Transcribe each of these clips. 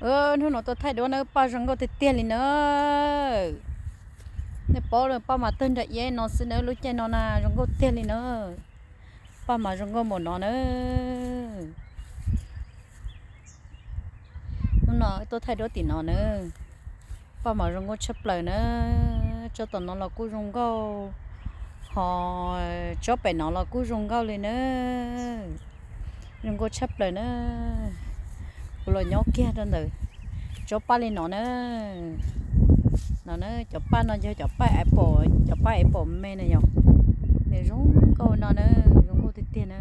Hnub no tuaj thaij duab na, paj zoo nkauj tiag tiag li na. Nej paub lawm, paj mas tawg nra iab no xwb na, lub caij no na zoo nkauj tiag li na. Paj mas zoo nkauj npaum no na. Hnub no tuaj thaij duab tim no na, paj mas zoo nkauj tshaj plaws na. Tsob tom no los kuj zoo nkauj, ho tsob pem no los kuj zoo nkauj li na. Zoo nkauj tshaj plaws na. Kuv los nyob kiag rau ntawm tsob paj li no na. No na, cov paj no yog cov paj apple, cov paj apple me na yog. Nws zoo nkauj no na, zoo nkauj tiag tiag na.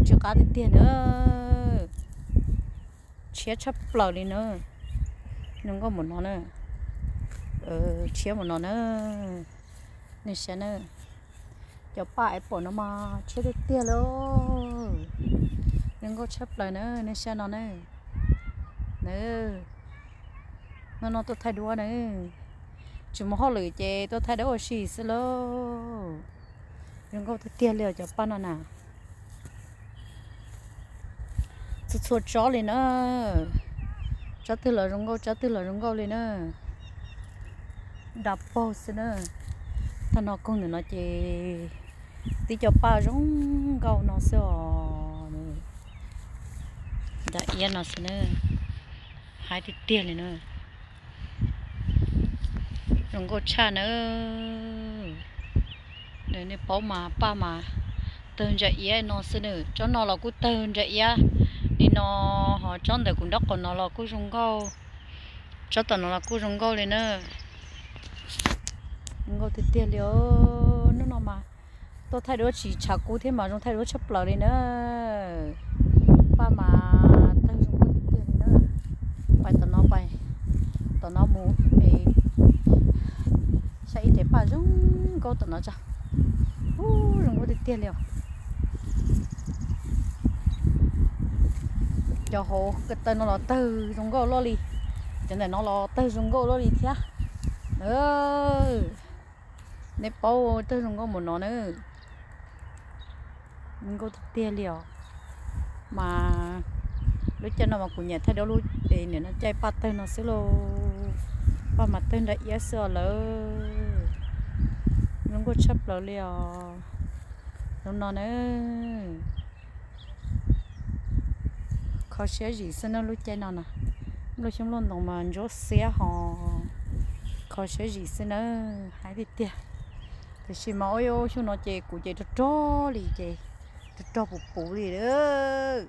Tsw qab tiag tiag na. Tshiab tshaj plaws li na. Zoo nkauj npaum no na. Tshiab npaum no na. Nej saib na, cov paj apple no mas tshiab tiag tiag li. Zoo nkauj tshaj plaws na, nej saib no na. Hnub no tuaj thaij duab na, tsis muaj hauj lwm ces tuaj thaij duab ua si xwb lauj. Zoo nkauj tiag tiag li os cov paj no na. Txhua txhua tsob li na, tsob twg los zoo nkauj, tsob twg los zoo nkauj li na. Dab paug xwb na. Tag no koog ntawm no ces tib co paj zoo nkauj no xwb os. Nra iab no xwb na, haib tiag tiag li na. Zoo nkauj tshaj na. Nej paub mas, paj mas tawg ntsa iab no xwb na. Tsob no los kuj tawg ntsa iab li no, ho tsob ntawm kuv nraub qaum no los kuj zoo nkauj, tsob tom no los kuj zoo nkauj li na. Zoo nkauj tiag tiag li os. Hnub no mas tuaj thaij duab tsis tshav kub thiab mas zoo thaij duab tshaj plaws li na. Paj mas tawg zoo nkauj tiag tiag li na. Pais tom no, pais tom no mus es saib ib tes paj zoo nkauj tom no tso. Ub, zoo nkauj tiag tiag li os. Cov hauv ko taw no los tawg zoo nkauj luaj li, cov ntawm no los tawg zoo nkauj luaj li thiab. Nej paub, tawg zoo nkauj npaum no na. Zoo nkauj tiag tiag li os. Mas lub caij no mas kuv nyiam thaij duab lub, nim no caij paj tawg no xwb lauj. Paj mas tawg nra iab xwb os lawm. Zoo nkauj tshaj plaws li os. Zoo no na. Kho siab zim xwb na lub caij no na. Nplooj xyoob nplooj ntoos mas ntsuab xiab ho kho siab zim xwb na, haib tiag tiag. Tiam sis mas ua xyoo no ces kuv ces rog rog li ces rog rog puv puv li lawm.